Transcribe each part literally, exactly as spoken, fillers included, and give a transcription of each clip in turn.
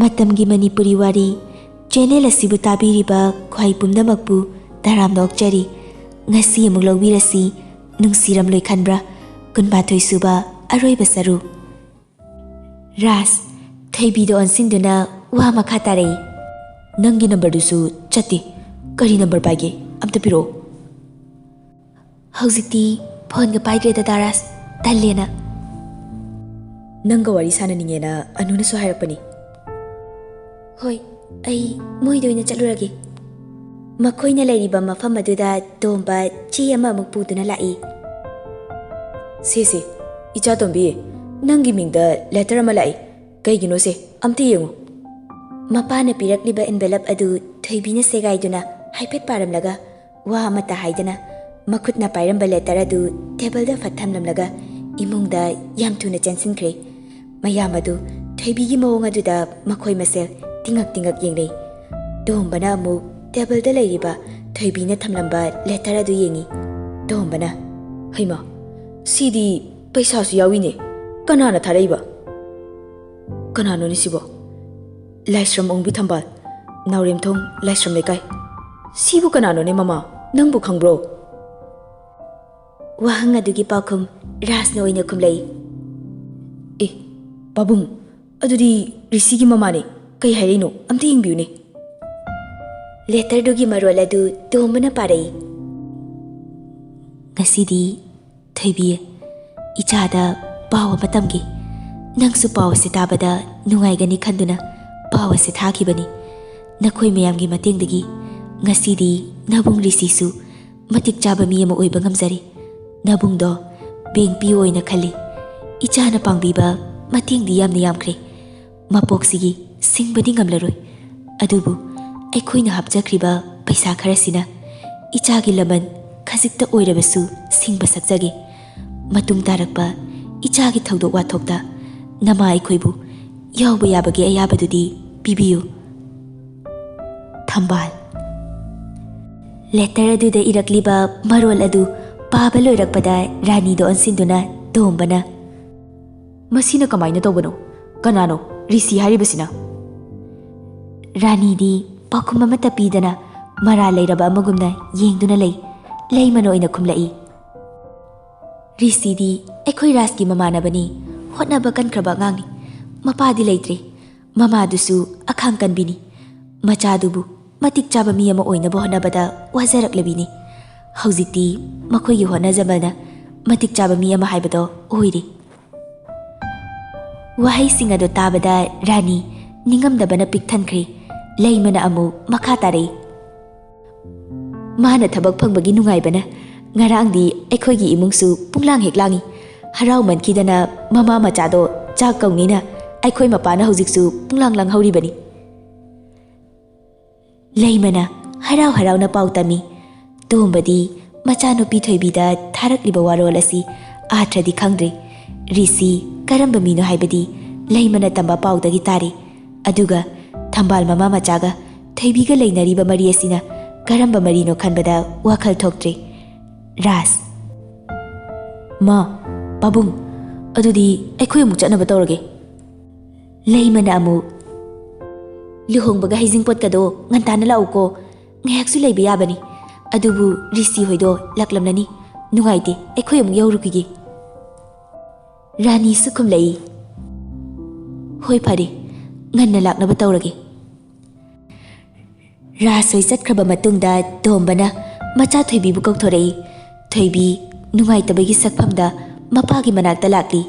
ꯃꯇꯝꯒꯤ ꯃꯅꯤꯄꯨꯔꯤ ꯋꯥꯔꯤ ꯆꯦꯅꯦꯜ ꯑꯁꯤꯕꯨ ꯇꯥꯕꯤꯔꯤꯕ ꯈ꯭ꯋꯥꯏ ꯄꯨꯝꯅꯃꯛꯄꯨ ꯇꯔꯥꯝꯅ ꯑꯣꯛꯆꯔꯤ꯫ ꯉꯁꯤ ꯑꯃꯨꯛ ꯂꯧꯕꯤꯔꯁꯤ, ꯅꯨꯡꯁꯤꯔꯝꯂꯣꯏ ꯈꯟꯕ꯭ꯔꯥ? ꯀꯨꯟꯃꯥꯊꯣꯏ ꯁꯨꯕ, ꯑꯔꯣꯏꯕ ꯁꯔꯨꯛ꯫ ꯔꯥꯖ, ꯊꯣꯏꯕꯤꯗ ꯑꯣꯟꯁꯤꯟꯗꯨꯅ ꯋꯥ ꯃꯈꯥ ꯇꯥꯔꯛꯏ꯫ ꯅꯪꯒꯤ ꯅꯝꯕꯔꯗꯨꯁꯨ ꯆꯠꯇꯦ꯫ ꯀꯔꯤ ꯅꯝꯕꯔ ꯄꯥꯏꯒꯦ? ꯑꯝꯇ ꯄꯤꯔꯛꯑꯣ꯫ ꯍꯧꯖꯤꯛꯇꯤ ꯐꯣꯟꯒ ꯄꯥꯏꯗ꯭ꯔꯦꯗ ꯗꯥ ꯔꯥꯖ, ꯇꯜꯂꯦꯅ꯫ ꯅꯪꯒ ꯋꯥꯔꯤ ꯁꯥꯟꯅꯅꯤꯡꯉꯦꯅ ꯑꯅꯨꯅꯁꯨ ꯍꯥꯏꯔꯛꯄꯅꯤ꯫ ꯍꯣꯏ, ꯑꯩ ꯃꯣꯏꯗ ꯑꯣꯏꯅ ꯆꯠꯂꯨꯔꯒꯦ꯫ ꯃꯈꯣꯏꯅ ꯂꯩꯔꯤꯕ ꯃꯐꯝ ꯑꯗꯨꯗ ꯇꯣꯝꯕ ꯆꯦ ꯑꯃ ꯑꯃꯨꯛ ꯄꯨꯗꯨꯅ ꯂꯥꯛꯏ꯫ ꯁꯦ, ꯁꯦ, ꯏꯆꯥ ꯇꯣꯝꯕꯤ, ꯅꯪꯒꯤ ꯃꯤꯡꯗ ꯂꯦꯇꯔ ꯑꯃ ꯂꯥꯛꯏ꯫ ꯀꯩꯒꯤꯅꯣ ꯁꯦ, ꯑꯝꯇ ꯌꯦꯡꯉꯨ꯫ ꯃꯄꯥꯅ ꯄꯤꯔꯛꯂꯤꯕ ꯑꯦꯟꯚꯦꯂꯞ ꯑꯗꯨ ꯊꯣꯏꯕꯤꯅ ꯁꯦꯒꯥꯏꯗꯨꯅ ꯍꯥꯏꯐꯦꯠ ꯄꯥꯔꯝꯂꯒ, ꯋꯥ ꯑꯃꯠꯇ ꯍꯥꯏꯗꯅ ꯃꯈꯨꯠꯅ ꯄꯥꯏꯔꯝꯕ ꯂꯦꯇꯔ ꯑꯗꯨ ꯇꯦꯕꯜꯗ ꯐꯠ ꯊꯝꯂꯝꯂꯒ ꯏꯃꯨꯡꯗ ꯌꯥꯝ ꯊꯨꯅ ꯆꯦꯟꯁꯤꯟꯈ꯭ꯔꯦ꯫ ꯃꯌꯥꯝ ꯑꯗꯨ ꯊꯣꯏꯕꯤꯒꯤ ꯃꯑꯣꯡ ꯑꯗꯨꯗ ꯃꯈꯣꯏ ꯃꯁꯦꯜ ꯇꯤꯉꯛ ꯇꯤꯉꯛ ꯌꯦꯡꯅꯩ꯫ ꯇꯣꯝꯕꯅ ꯑꯃꯨꯛ ꯇꯦꯕꯜꯗ ꯂꯩꯔꯤꯕ ꯊꯣꯏꯕꯤꯅ ꯊꯝꯂꯝꯕ ꯂꯦꯇꯔ ꯑꯗꯨ ꯌꯦꯡꯏ꯫ ꯇꯣꯝꯕꯅ, "ꯍꯩꯃꯥ, ꯁꯤꯗꯤ ꯄꯩꯁꯥꯁꯨ ꯌꯥꯎꯏꯅꯦ꯫ ꯀꯅꯥꯅ ꯊꯥꯔꯛꯏꯕ? ꯀꯅꯥꯅꯣꯅꯦ ꯁꯤꯕꯣ? ꯂꯥꯏꯁ꯭ꯔꯝ ꯑꯣꯡꯕꯤ ꯊꯝꯕꯥꯜ, ꯅꯥꯎꯔꯦꯝꯊꯣꯡ ꯂꯥꯏꯁ꯭ꯔꯝ ꯂꯩꯀꯥꯏ꯫ ꯁꯤꯕꯨ ꯀꯅꯥꯅꯣꯅꯦ ꯃꯃꯥ? ꯅꯪꯕꯨ ꯈꯪꯕ꯭ꯔꯣ?" ꯋꯥꯍꯪ ꯑꯗꯨꯒꯤ ꯄꯥꯎꯈꯨꯝ ꯔꯥꯖꯅ ꯑꯣꯏꯅ ꯈꯨꯝꯂꯛꯏ꯫ "ꯑꯦ, ꯄꯥꯕꯨꯡ, ꯑꯗꯨꯗꯤ ꯔꯤꯁꯤꯒꯤ ꯃꯃꯥꯅꯦ꯫ ꯀꯩ ꯍꯥꯏꯔꯛꯏꯅꯣ? ꯑꯝꯇ ꯌꯦꯡꯕꯤꯌꯨꯅꯦ꯫" ꯂꯦꯇꯔꯗꯨꯒꯤ ꯃꯔꯣꯜ ꯑꯗꯨ ꯇꯣꯝꯕꯅ ꯄꯥꯔꯛꯏ꯫ "ꯉꯁꯤꯗꯤ ꯊꯣꯏꯕꯤ, ꯏꯆꯥꯗ ꯄꯥꯎ ꯑꯃ ꯇꯝꯒꯦ꯫ ꯅꯪꯁꯨ ꯄꯥꯎ ꯑꯁꯤ ꯇꯥꯕꯗ ꯅꯨꯡꯉꯥꯏꯒꯅꯤ ꯈꯟꯗꯨꯅ ꯄꯥꯎ ꯑꯁꯤ ꯊꯥꯈꯤꯕꯅꯤ꯫ ꯅꯈꯣꯏ ꯃꯌꯥꯝꯒꯤ ꯃꯇꯦꯡꯗꯒꯤ ꯉꯁꯤꯗꯤ ꯅꯕꯨꯡ ꯔꯤꯁꯤꯁꯨ ꯃꯇꯤꯛ ꯆꯥꯕ ꯃꯤ ꯑꯃ ꯑꯣꯏꯕ ꯉꯝꯖꯔꯦ꯫ ꯅꯕꯨꯡꯗꯣ ꯕꯦꯡꯛ ꯄꯤ ꯑꯣ ꯑꯣꯏꯅ ꯈꯜꯂꯤ꯫ ꯏꯆꯥꯅ ꯄꯥꯡꯕꯤꯕ ꯃꯇꯦꯡꯗꯤ ꯌꯥꯝꯅ ꯌꯥꯝꯈ꯭ꯔꯦ꯫ ꯃꯄꯣꯛꯁꯤꯒꯤ ꯁꯤꯡꯕꯗꯤ ꯉꯝꯂꯔꯣꯏ꯫ ꯑꯗꯨꯕꯨ ꯑꯩꯈꯣꯏꯅ ꯍꯥꯞꯆꯈ꯭ꯔꯤꯕ ꯄꯩꯁꯥ ꯈꯔꯁꯤꯅ ꯏꯆꯥꯒꯤ ꯂꯃꯟ ꯈꯖꯤꯛꯇ ꯑꯣꯏꯔꯕꯁꯨ ꯁꯤꯡꯕ ꯁꯛꯆꯒꯦ꯫ ꯃꯇꯨꯡ ꯇꯥꯔꯛꯄ ꯏꯆꯥꯒꯤ ꯊꯧꯗꯣꯛ ꯋꯥꯊꯣꯛꯇ ꯅꯃꯥ ꯑꯩꯈꯣꯏꯕꯨ ꯌꯥꯎꯕ ꯌꯥꯕꯒꯤ ꯑꯌꯥꯕꯗꯨꯗꯤ ꯄꯤꯕꯤꯌꯨ꯫ ꯊꯝꯕꯥꯜ꯫" ꯂꯦꯇꯔ ꯑꯗꯨꯗ ꯏꯔꯛꯂꯤꯕ ꯃꯔꯣꯜ ꯑꯗꯨ ꯄꯥꯕ ꯂꯣꯏꯔꯛꯄꯗ ꯔꯥꯅꯤꯗ ꯑꯣꯟꯁꯤꯟꯗꯨꯅ ꯇꯣꯝꯕꯅ, "ꯃꯁꯤꯅ ꯀꯃꯥꯏꯅ ꯇꯧꯕꯅꯣ? ꯀꯅꯥꯅꯣ ꯔꯤꯁꯤ ꯍꯥꯏꯔꯤꯕꯁꯤꯅ?" ꯔꯥꯅꯤꯗꯤ ꯄꯥꯎꯈꯨꯝ ꯑꯃꯠꯇ ꯄꯤꯗꯅ ꯃꯔꯥꯜ ꯂꯩꯔꯕ ꯑꯃꯒꯨꯝꯅ ꯌꯦꯡꯗꯨꯅ ꯂꯩ꯫ ꯂꯩꯃꯅ ꯑꯣꯏꯅ ꯈꯨꯝꯂꯛꯏ꯫ ꯔꯤꯁꯤꯗꯤ ꯑꯩꯈꯣꯏ ꯔꯥꯖꯀꯤ ꯃꯃꯥꯟꯅꯕꯅꯤ, ꯍꯣꯠꯅꯕ ꯀꯟꯈ꯭ꯔꯕ ꯑꯉꯥꯡꯅꯤ꯫ ꯃꯄꯥꯗꯤ ꯂꯩꯇ꯭ꯔꯦ꯫ ꯃꯃꯥꯗꯨꯁꯨ ꯑꯈꯥꯡ ꯀꯟꯕꯤꯅꯤ꯫ ꯃꯆꯥꯗꯨꯕꯨ ꯃꯇꯤꯛ ꯆꯥꯕ ꯃꯤ ꯑꯃ ꯑꯣꯏꯅꯕ ꯍꯣꯠꯅꯕꯗ ꯋꯥꯖꯔꯛꯂꯕꯤꯅꯤ꯫ ꯍꯧꯖꯤꯛꯇꯤ ꯃꯈꯣꯏꯒꯤ ꯍꯣꯠꯅꯖꯃꯜꯅ ꯃꯇꯤꯛ ꯆꯥꯕ ꯃꯤ ꯑꯃ ꯍꯥꯏꯕꯗꯣ ꯑꯣꯏꯔꯦ꯫ ꯋꯥꯍꯩꯁꯤꯡ ꯑꯗꯨ ꯇꯥꯕꯗ ꯔꯥꯅꯤ ꯅꯤꯡꯉꯝꯗꯕꯅ ꯄꯤꯛ ꯊꯟꯈ꯭ꯔꯦ꯫ ꯂꯩꯃꯅ ꯑꯃꯨꯛ ꯃꯈꯥ ꯇꯥꯔꯛꯏ꯫ ꯃꯥꯅ ꯊꯕꯛ ꯐꯪꯕꯒꯤ ꯅꯨꯡꯉꯥꯏꯕꯅ ꯉꯔꯥꯡꯗꯤ ꯑꯩꯈꯣꯏꯒꯤ ꯏꯃꯨꯡꯁꯨ ꯄꯨꯡꯂꯥꯡ ꯍꯦꯛ ꯂꯥꯡꯏ꯫ ꯍꯔꯥꯎꯃꯟꯈꯤꯗꯅ ꯃꯃꯥ ꯃꯆꯥꯗꯣ ꯆꯥꯛ ꯀꯧꯅꯤꯅ ꯑꯩꯈꯣꯏ ꯃꯄꯥꯅ ꯍꯧꯖꯤꯛꯁꯨ ꯄꯨꯡꯂꯥꯡ ꯂꯥꯡꯍꯧꯔꯤꯕꯅꯤ꯫ ꯂꯩꯃꯅ ꯍꯔꯥꯎ ꯍꯔꯥꯎꯅ ꯄꯥꯎ ꯇꯝꯃꯤ꯫ ꯇꯣꯝꯕꯗꯤ ꯃꯆꯥꯅꯨꯄꯤ ꯊꯣꯏꯕꯤꯗ ꯊꯥꯔꯛꯂꯤꯕ ꯋꯥꯔꯣꯜ ꯑꯁꯤ ꯑꯥꯊ꯭ꯔꯗꯤ ꯈꯪꯗ꯭ꯔꯦ꯫ ꯔꯤꯁꯤ ꯀꯔꯝꯕ ꯃꯤꯅꯣ ꯍꯥꯏꯕꯗꯤ ꯂꯩꯃꯅ ꯇꯝꯕ ꯄꯥꯎꯗꯒꯤ ꯇꯥꯔꯤ꯫ ꯑꯗꯨꯒ ꯊꯝꯕꯥꯜ ꯃꯃꯥ ꯃꯆꯥꯒ ꯊꯣꯏꯕꯤꯒ ꯂꯩꯅꯔꯤꯕ ꯃꯔꯤ ꯑꯁꯤꯅ ꯀꯔꯝꯕ ꯃꯔꯤꯅꯣ ꯈꯟꯕꯗ ꯋꯥꯈꯜ ꯊꯣꯛꯇ꯭ꯔꯦ꯫ ꯔꯥꯖ꯫ ꯃꯥ, ꯄꯥꯕꯨꯡ, ꯑꯗꯨꯗꯤ ꯑꯩꯈꯣꯏ ꯑꯃꯨꯛ ꯆꯠꯅꯕ ꯇꯧꯔꯒꯦ꯫ ꯂꯩꯃꯅ ꯑꯃꯨꯛ, ꯂꯨꯍꯣꯡꯕꯒ ꯍꯩꯖꯤꯡꯄꯣꯠꯀꯗꯣ ꯉꯟꯇꯥꯅ ꯂꯥꯛꯎꯀꯣ꯫ ꯉꯥꯏꯍꯥꯛꯁꯨ ꯂꯩꯕ ꯌꯥꯕꯅꯤ꯫ ꯑꯗꯨꯕꯨ ꯔꯤꯁꯤ ꯍꯣꯏꯗꯣ ꯂꯥꯛꯂꯝꯂꯅꯤ꯫ ꯅꯨꯡꯉꯥꯏꯇꯦ, ꯑꯩꯈꯣꯏ ꯑꯃꯨꯛ ꯌꯧꯔꯨꯈꯤꯒꯦ꯫ ꯔꯥꯅꯤꯁꯨ ꯈꯨꯝꯂꯛꯏ꯫ ꯍꯣꯏ, ꯐꯔꯦ, ꯉꯟꯅ ꯂꯥꯛꯅꯕ ꯇꯧꯔꯒꯦ꯫ ꯔꯥꯖ ꯍꯣꯏ ꯆꯠꯈ꯭ꯔꯕ ꯃꯇꯨꯡꯗ ꯇꯣꯝꯕꯅ ꯃꯆꯥ ꯊꯣꯏꯕꯤꯕꯨ ꯀꯧꯊꯣꯔꯛꯏ꯫ ꯊꯣꯏꯕꯤ ꯅꯨꯡꯉꯥꯏꯇꯕꯒꯤ ꯁꯛꯐꯝꯗ ꯃꯄꯥꯒꯤ ꯃꯅꯥꯛꯇ ꯂꯥꯛꯂꯤ꯫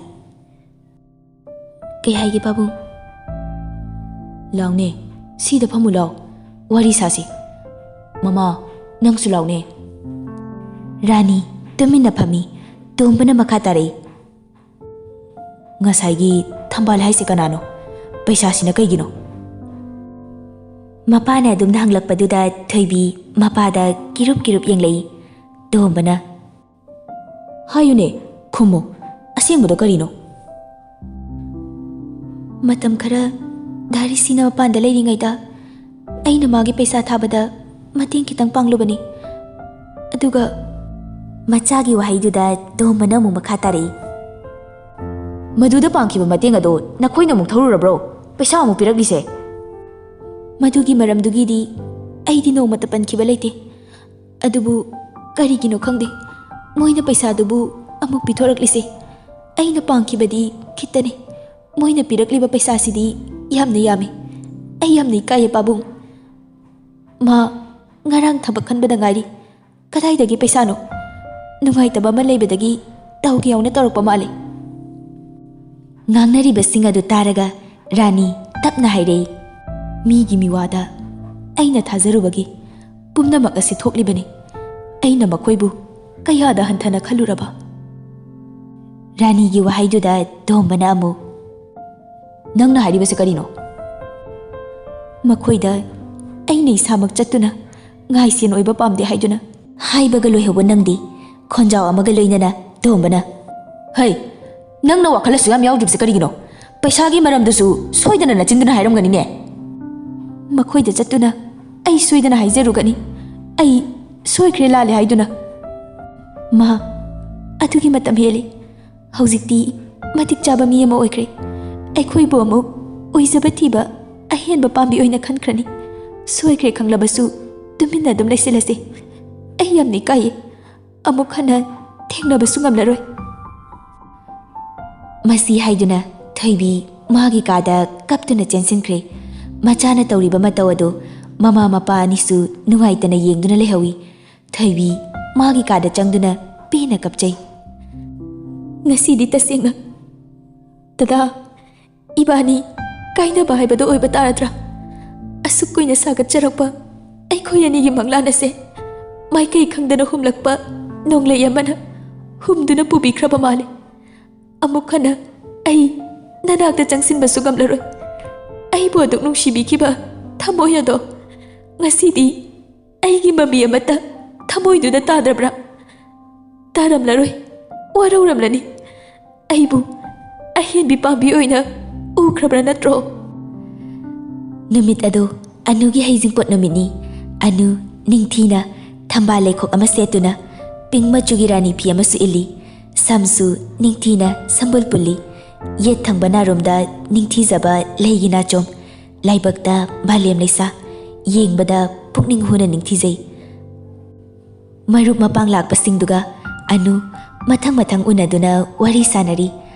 ꯀꯩ ꯍꯥꯏꯒꯦ, ꯄꯥꯕꯨꯡ? ꯂꯥꯎꯅꯦ, ꯁꯤꯗ ꯐꯝꯃꯨ ꯂꯥꯎ, ꯋꯥꯔꯤ ꯁꯥꯁꯤ꯫ ꯃꯃꯥ, ꯅꯪꯁꯨ ꯂꯥꯎꯅꯦ꯫ ꯔꯥꯅꯤ ꯇꯨꯃꯤꯟꯅ ꯐꯝꯃꯤ꯫ ꯇꯣꯝꯕꯅ ꯃꯈꯥ ꯇꯥꯔꯛꯏ꯫ ꯉꯁꯥꯏꯒꯤ ꯊꯝꯕꯥꯜ ꯍꯥꯏꯁꯦ ꯀꯅꯥꯅꯣ? ꯄꯩꯁꯥꯁꯤꯅ ꯀꯩꯒꯤꯅꯣ? ꯃꯄꯥꯅ ꯑꯗꯨꯝꯅ ꯍꯪꯂꯛꯄꯗꯨꯗ ꯊꯣꯏꯕꯤ ꯃꯄꯥꯗ ꯀꯤꯔꯨꯞ ꯀꯤꯔꯨꯞ ꯌꯦꯡꯂꯛꯏ꯫ ꯇꯣꯝꯕꯅ, ꯍꯥꯏꯌꯨꯅꯦ, ꯈꯨꯝꯃꯨ, ꯑꯁꯦꯡꯕꯗꯣ ꯀꯔꯤꯅꯣ? ꯃꯇꯝ ꯈꯔ ꯗꯥ ꯔꯤꯁꯤꯅ ꯃꯄꯥꯟꯗ ꯂꯩꯔꯤꯉꯩꯗ ꯑꯩꯅ ꯃꯥꯒꯤ ꯄꯩꯁꯥ ꯊꯥꯕꯗ ꯃꯇꯦꯡ ꯈꯤꯇꯪ ꯄꯥꯡꯂꯨꯕꯅꯤ꯫ ꯑꯗꯨꯒ ꯃꯆꯥꯒꯤ ꯋꯥꯍꯩꯗꯨꯗ ꯇꯣꯝꯕꯅ ꯑꯃꯨꯛ ꯃꯈꯥ ꯇꯥꯔꯛꯏ꯫ ꯃꯗꯨꯗ ꯄꯥꯡꯈꯤꯕ ꯃꯇꯦꯡ ꯑꯗꯣ ꯅꯈꯣꯏꯅ ꯑꯃꯨꯛ ꯊꯧꯔꯨꯔꯕ꯭ꯔꯣ? ꯄꯩꯁꯥ ꯑꯃꯨꯛ ꯄꯤꯔꯛꯂꯤꯁꯦ? ꯃꯗꯨꯒꯤ ꯃꯔꯝꯗꯨꯒꯤꯗꯤ ꯑꯩꯗꯤ ꯅꯣꯡꯃꯇ ꯄꯟꯈꯤꯕ ꯂꯩꯇꯦ꯫ ꯑꯗꯨꯕꯨ ꯀꯔꯤꯒꯤꯅꯣ ꯈꯪꯗꯦ, ꯃꯣꯏꯅ ꯄꯩꯁꯥꯗꯨꯕꯨ ꯑꯃꯨꯛ ꯄꯤꯊꯣꯔꯛꯂꯤꯁꯦ꯫ ꯑꯩꯅ ꯄꯥꯝꯈꯤꯕꯗꯤ ꯈꯤꯇꯅꯤ꯫ ꯃꯣꯏꯅ ꯄꯤꯔꯛꯂꯤꯕ ꯄꯩꯁꯥꯁꯤꯗꯤ ꯌꯥꯝꯅ ꯌꯥꯝꯃꯤ꯫ ꯑꯩ ꯌꯥꯝꯅ ꯏꯀꯥꯏꯌꯦ, ꯄꯥꯕꯨꯡ꯫ ꯃꯥ ꯉꯔꯥꯡ ꯊꯕꯛ ꯈꯟꯕꯗ ꯉꯥꯏꯔꯤ꯫ ꯀꯗꯥꯏꯗꯒꯤ ꯄꯩꯁꯥꯅꯣ? ꯅꯨꯡꯉꯥꯏꯇꯕ ꯑꯃ ꯂꯩꯕꯗꯒꯤ ꯇꯧꯒꯦ ꯌꯥꯎꯅ ꯇꯧꯔꯛꯄ ꯃꯥꯜꯂꯤ꯫ ꯉꯥꯡꯅꯔꯤꯕꯁꯤꯡ ꯑꯗꯨ ꯇꯥꯔꯒ ꯔꯥꯅꯤ ꯇꯞꯅ ꯍꯥꯏꯔꯛꯏ, "ꯃꯤꯒꯤ ꯃꯤꯋꯥꯗ ꯑꯩꯅ ꯊꯥꯖꯔꯨꯕꯒꯤ ꯄꯨꯝꯅꯃꯛ ꯑꯁꯤ ꯊꯣꯛꯂꯤꯕꯅꯤ꯫ ꯑꯩꯅ ꯃꯈꯣꯏꯕꯨ ꯀꯌꯥꯗ ꯍꯟꯊꯅ ꯈꯜꯂꯨꯔꯕ?" ꯔꯥꯅꯤꯒꯤ ꯋꯥꯍꯩꯗꯨꯗ ꯇꯣꯝꯕꯅ ꯑꯃꯨꯛ, "ꯅꯪꯅ ꯍꯥꯏꯔꯤꯕꯁꯤ ꯀꯔꯤꯅꯣ?" ꯃꯈꯣꯏꯗ ꯑꯩꯅ ꯏꯁꯥꯃꯛ ꯆꯠꯇꯨꯅ ꯉꯥꯏꯁꯦꯟ ꯑꯣꯏꯕ ꯄꯥꯝꯗꯦ ꯍꯥꯏꯗꯨꯅ ꯍꯥꯏꯕꯒ ꯂꯣꯏꯍꯧꯕ ꯅꯪꯗꯤ ꯈꯣꯟꯖꯥꯎ ꯑꯃꯒ ꯂꯣꯏꯅꯅ ꯇꯣꯝꯕꯅ, "ꯍꯩ, ꯅꯪꯅ ꯋꯥꯈꯜ ꯑꯁꯨꯛ ꯌꯥꯝ ꯌꯥꯎꯗ꯭ꯔꯤꯕꯁꯤ ꯀꯔꯤꯒꯤꯅꯣ? ꯄꯩꯁꯥꯒꯤ ꯃꯔꯝꯗꯁꯨ ꯁꯣꯏꯗꯅ ꯅꯆꯤꯟꯗꯨꯅ ꯍꯥꯏꯔꯝꯒꯅꯤꯅꯦ?" ꯃꯈꯣꯏꯗ ꯆꯠꯇꯨꯅ ꯑꯩ ꯁꯣꯏꯗꯅ ꯍꯥꯏꯖꯔꯨꯒꯅꯤ꯫ ꯑꯩ ꯁꯣꯏꯈ꯭ꯔꯦ, ꯂꯥꯜꯂꯦ ꯍꯥꯏꯗꯨꯅ꯫ ꯃꯥ, ꯑꯗꯨꯒꯤ ꯃꯇꯝ ꯍꯦꯜꯂꯤ꯫ ꯍꯧꯖꯤꯛꯇꯤ ꯃꯇꯤꯛ ꯆꯥꯕ ꯃꯤ ꯑꯃ ꯑꯣꯏꯈ꯭ꯔꯦ꯫ ꯑꯩꯈꯣꯏꯕꯨ ꯑꯃꯨꯛ ꯑꯣꯏꯖꯕ ꯊꯤꯕ ꯑꯍꯦꯟꯕ ꯄꯥꯝꯕꯤ ꯑꯣꯏꯅ ꯈꯟꯈ꯭ꯔꯅꯤ꯫ ꯁꯣꯏꯈ꯭ꯔꯦ ꯈꯪꯂꯕꯁꯨ ꯇꯨꯃꯤꯟꯅ ꯑꯗꯨꯝ ꯂꯩꯁꯤꯜꯂꯁꯤ꯫ ꯑꯩ ꯌꯥꯝꯅ ꯏꯀꯥꯏꯌꯦ꯫ ꯑꯃꯨꯛ ꯍꯟꯅ ꯊꯦꯡꯅꯕꯁꯨ ꯉꯝꯂꯔꯣꯏ꯫ ꯃꯁꯤ ꯍꯥꯏꯗꯨꯅ ꯊꯣꯏꯕꯤ ꯃꯥꯒꯤ ꯀꯥꯗ ꯀꯞꯇꯨꯅ ꯆꯦꯟꯁꯤꯟꯈ꯭ꯔꯦ꯫ ꯃꯆꯥꯅ ꯇꯧꯔꯤꯕ ꯃꯇꯧ ꯑꯗꯨ ꯃꯃꯥ ꯃꯄꯥ ꯑꯅꯤꯁꯨ ꯅꯨꯡꯉꯥꯏꯇꯅ ꯌꯦꯡꯗꯨꯅ ꯂꯩꯍꯧꯏ꯫ ꯊꯣꯏꯕꯤ ꯃꯥꯒꯤ ꯀꯥꯗ ꯆꯪꯗꯨꯅ ꯄꯦꯟꯅ ꯀꯞꯆꯩ꯫ "ꯉꯁꯤꯗꯤ ꯇꯁꯦꯡꯅ ꯗꯗꯥ, ꯏꯕꯥꯅꯤ ꯀꯥꯏꯅꯕ ꯍꯥꯏꯕꯗꯣ ꯑꯣꯏꯕ ꯇꯥꯔꯗ꯭ꯔꯥ? ꯑꯁꯨꯛ ꯀꯨꯏꯅ ꯁꯥꯒꯠꯆꯔꯛꯄ ꯑꯩꯈꯣꯏ ꯑꯅꯤꯒꯤ ꯃꯪꯂꯥꯟ ꯑꯁꯦ ꯃꯥꯏꯀꯩ ꯈꯪꯗꯅ ꯍꯨꯝꯂꯛꯄ ꯅꯣꯡꯂꯩ ꯑꯃꯅ ꯍꯨꯝꯗꯨꯅ ꯄꯨꯕꯤꯈ꯭ꯔꯕ ꯃꯥꯜꯂꯦ꯫ ꯑꯃꯨꯛ ꯍꯟꯅ ꯑꯩ ꯅꯅꯥꯛꯇ ꯆꯪꯁꯤꯟꯕꯁꯨ ꯉꯝꯂꯔꯣꯏ꯫ ꯑꯩꯕꯨ ꯑꯗꯨꯛ ꯅꯨꯡꯁꯤꯕꯤꯈꯤꯕ ꯊꯃꯣꯏ ꯑꯗꯣ ꯉꯁꯤꯗꯤ ꯑꯩꯒꯤ ꯃꯃꯤ ꯑꯃꯠꯇ ꯊꯃꯣꯏꯗꯨꯗ ꯇꯥꯗ꯭ꯔꯕ꯭ꯔꯥ? ꯇꯥꯔꯝꯂꯔꯣꯏ, ꯋꯥꯔꯧꯔꯝꯂꯅꯤ꯫ ꯑꯩꯕꯨ ꯑꯍꯦꯟꯕꯤ ꯄꯥꯝꯕꯤ ꯑꯣꯏꯅ ꯎꯈ꯭ꯔꯕ꯭ꯔꯥ ꯅꯠꯇ꯭ꯔꯣ?" ꯅꯨꯃꯤꯠ ꯑꯗꯨ ꯑꯅꯨꯒꯤ ꯍꯩꯖꯤꯡꯄꯣꯠ ꯅꯨꯃꯤꯠꯅꯤ꯫ ꯑꯅꯨ ꯅꯤꯡꯊꯤꯅ ꯊꯝꯕꯥꯜ ꯂꯩꯈꯣꯛ ꯑꯃ ꯁꯦꯠꯇꯨꯅ ꯄꯤꯡ ꯃꯆꯨꯒꯤ ꯔꯥꯅꯤ ꯐꯤ ꯑꯃꯁꯨ ꯏꯜꯂꯤ꯫ ꯁꯝꯁꯨ ꯅꯤꯡꯊꯤꯅ ꯁꯝꯕꯨꯜ ꯄꯨꯜꯂꯤ꯫ ꯌꯦꯠ ꯊꯪꯕ ꯅꯥꯔꯣꯝꯗ ꯅꯤꯡꯊꯤꯖꯕ ꯂꯩꯒꯤ ꯅꯥꯆꯣꯝ, ꯂꯥꯏꯕꯛꯇ ꯃꯥꯂꯦꯝ ꯂꯩꯁꯥ, ꯌꯦꯡꯕꯗ ꯄꯨꯛꯅꯤꯡ ꯍꯨꯅ ꯅꯤꯡꯊꯤꯖꯩ꯫ ꯃꯔꯨꯞ ꯃꯄꯥꯡ ꯂꯥꯛꯄꯁꯤꯡꯗꯨꯒ ꯑꯅꯨ ꯃꯊꯪ ꯃꯊꯪ ꯎꯅꯗꯨꯅ ꯋꯥꯔꯤ ꯁꯥꯅꯔꯤ꯫